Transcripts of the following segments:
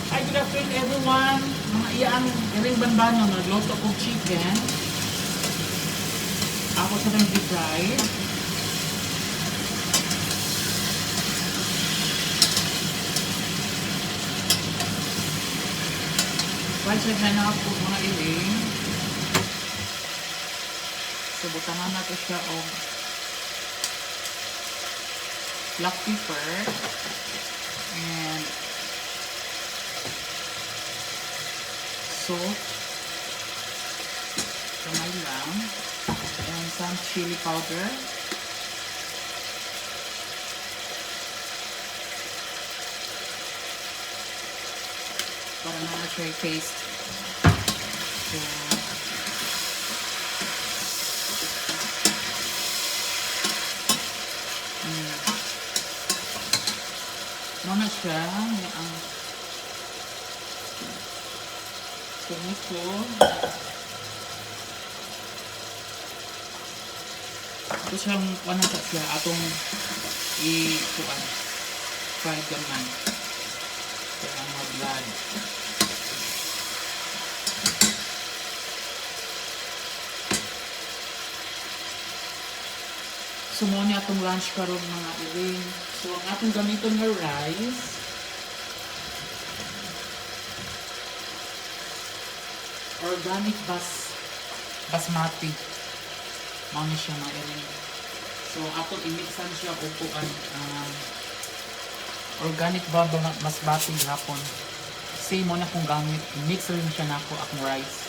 Hi, good afternoon, everyone. Mga iyang iring banbano, nagluto kong chicken. Ako sa nang deep fry. Fried siya na ako, mga iring. So, butangan natin siya og black pepper and salt, kamay lang, and some chili powder. Para na siya taste. So, Muna siya, ang tomato. Ito siyang kuan sa siya atong i-kuan fried gamay. Kaya mag-blood. So mo ni atong lunch karon, mga iring. So ang atong gamiton nga rice, organic basmati. Mao ni siya, mga iring. So atong i-mixan siya og kuan, organic ba basmati hapon. Same mo na kung gamit, mix rin siya nako akong rice.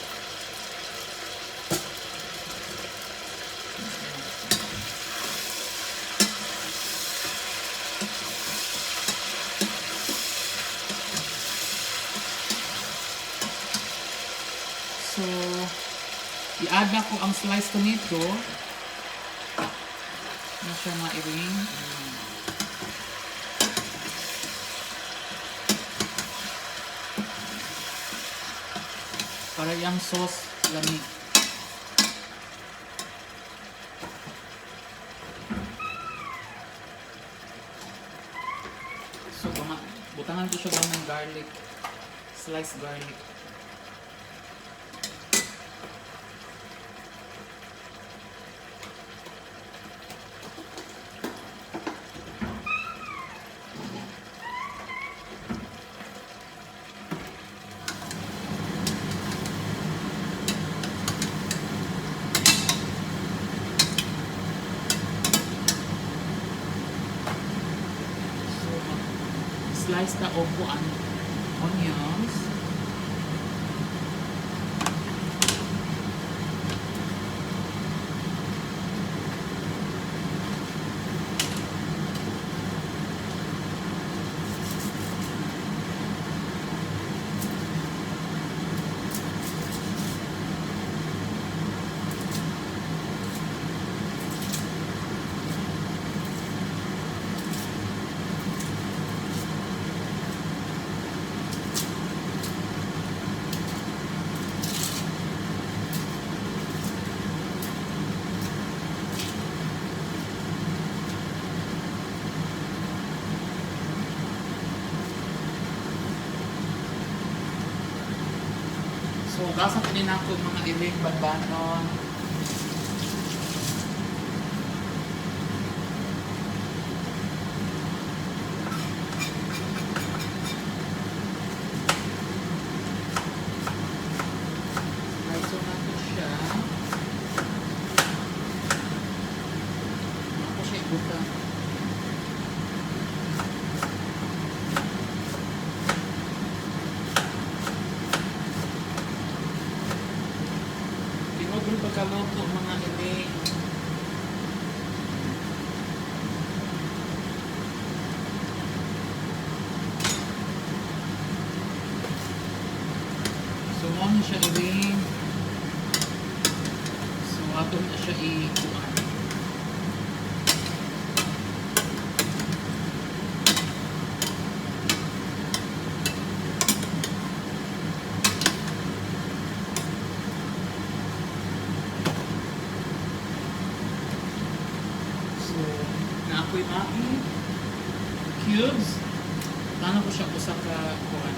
So, i-add na ko ang sliced tomato. Na siya, mga iring. Ayan. Para yung sauce lami. So, butangan ko siya ng garlic. Sliced garlic. So, slice na og kuan, onions. So, gasa kini nako, mga iling banbanon. Slice nato siya. Ako siya ibutang. Tingog rin pagkaluto, mga iling. So, mo na siya, iling. So, ato na siya i-kuan. So, na ako'y maki cubes. Tano ko siya usa ka kuan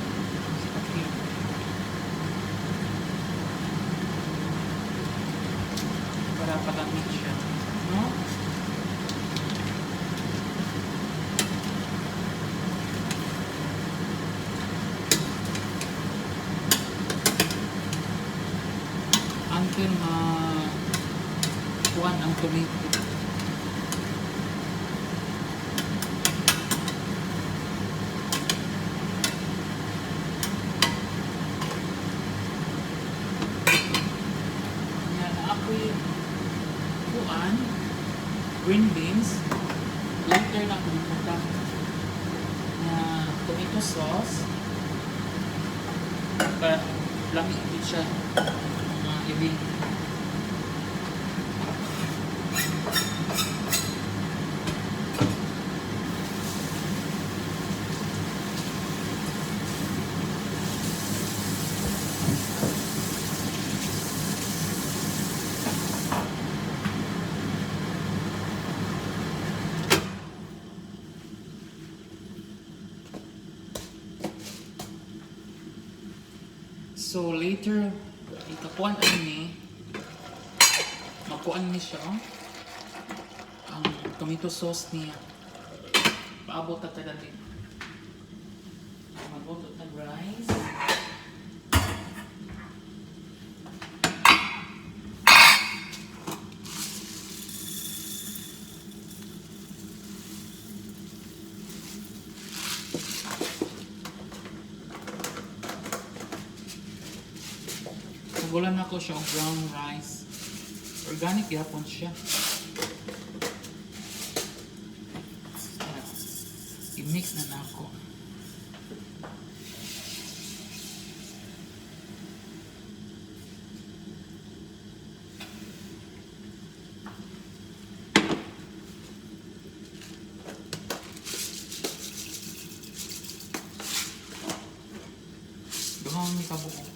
Until ma kuan ang tomato. Nya na ako'y kuan green beans. Later na ako ibutang na tomato sauce. Para lami gid siya, mga iring. So later, ikakuan ani, makuan ni siya, oh, ang tomato sauce niya. Paabot ta kadali. Magluto tag rice. Nagulan ako siya og brown rice. Organic gyapon siya. I-mix na nako. Duha mi kabuok.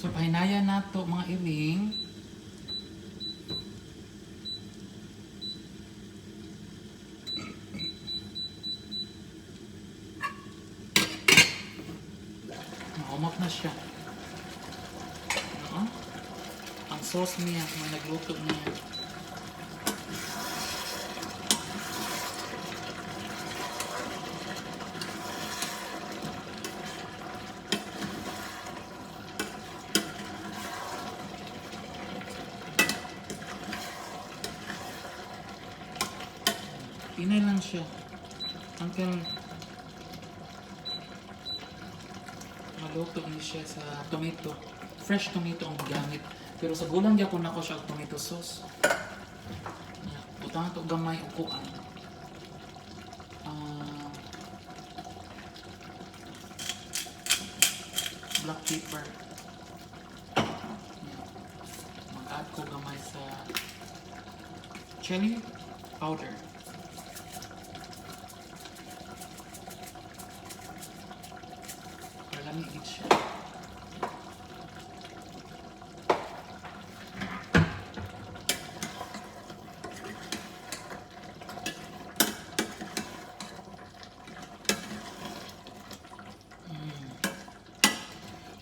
So pahinaya nato, mga iring. Naumap na siya. Oo. Ang sauce niya, mga nagluto niya. Pinay lang siya. Until maluto ni siya sa tomato. Fresh tomato ang gamit. Pero sa gulang gyapon nako siya og tomato sauce. Yeah, butang to gamay og kuan. Ah, black pepper. Yeah. Mag-add ko gamay sa chili powder. Para lami gid siya.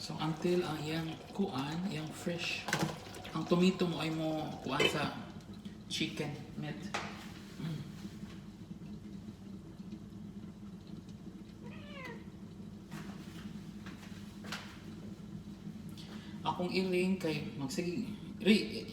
So until ang iyang kuan, iyang fresh, ang tomato mo ay mo kuan sa chicken meat. Akong iling kay magsige ri.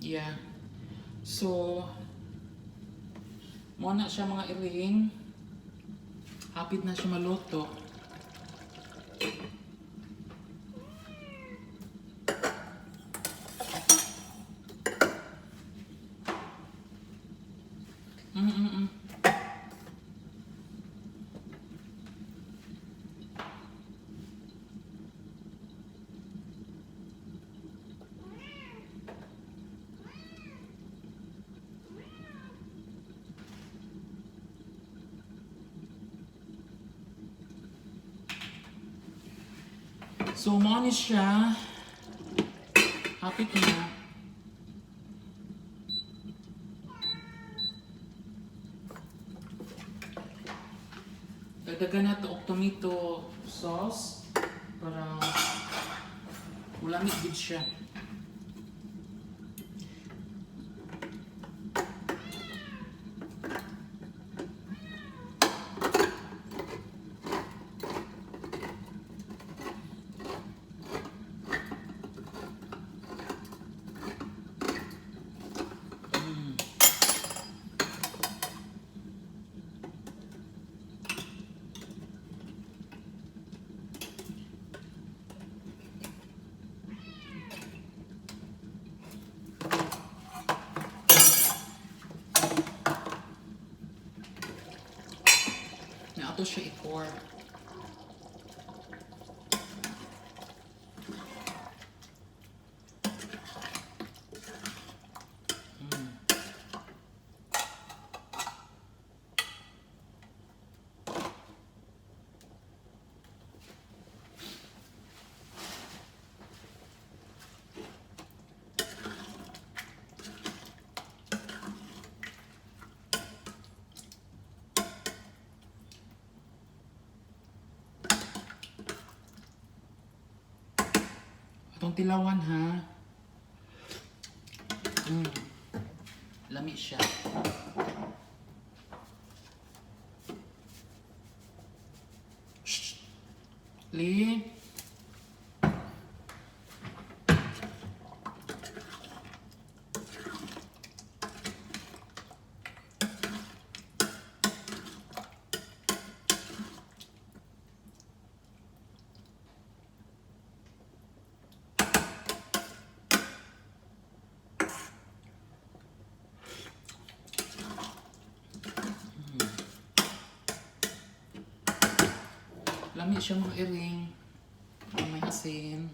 Yeah. So, mo na siya, mga iling. Hapit na siya maluto. So, mo ni siya. Hapit na. Dagdagan nato og tomato sauce para mulamit gid siya. Na ato siya i-pour. Atong tilawan ha. Lami siya. Shh. Lee. Lami siya mga iring. May asin.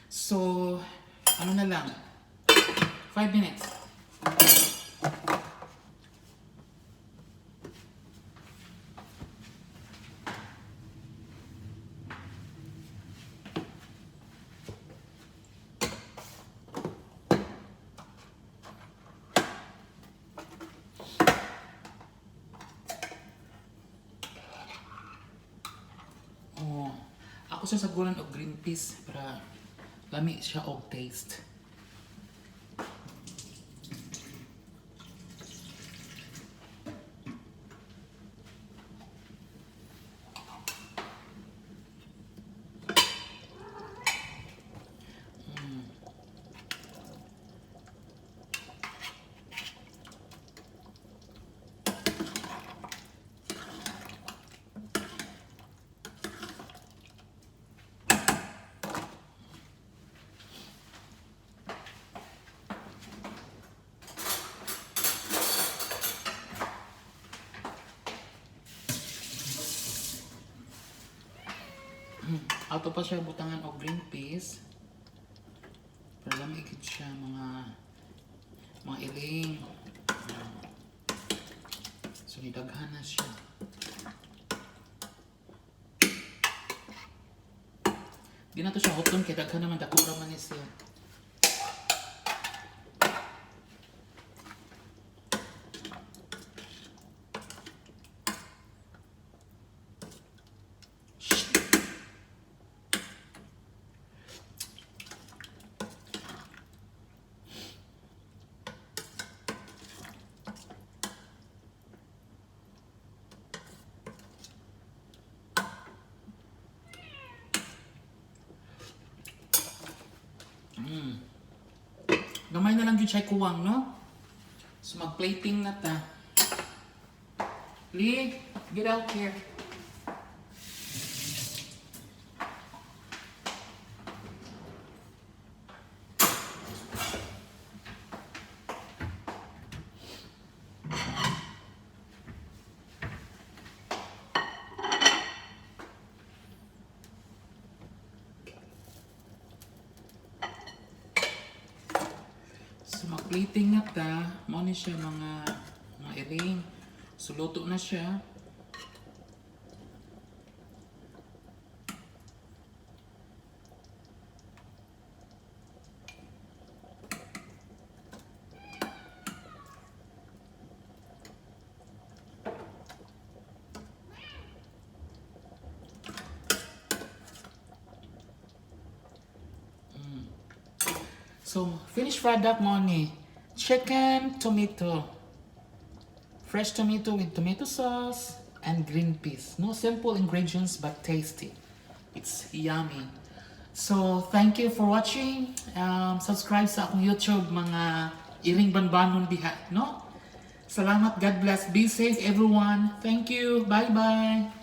So, ano na lang? 5 minutes. Oh, ako siya sagulan og green peas para lami siya og taste. Ato pa siya butangan og green peas. Para lami gid siya mga iring. So nidaghan na siya. Di na to siya hoton kay daghan naman, dako ra man ni siya. Gamay na lang gyud siya kuwang, no? So mag-plating na ta. Lee, get out here. So mag-plating na ta. Mao ni siya mga iring. So luto na siya. So, finished product mao ni. Chicken tomato. Fresh tomato with tomato sauce and green peas. No, simple ingredients but tasty. It's yummy. So, thank you for watching. Subscribe sa akong YouTube, mga iring banbanon diha, no? Salamat, God bless. Be safe, everyone. Thank you. Bye-bye.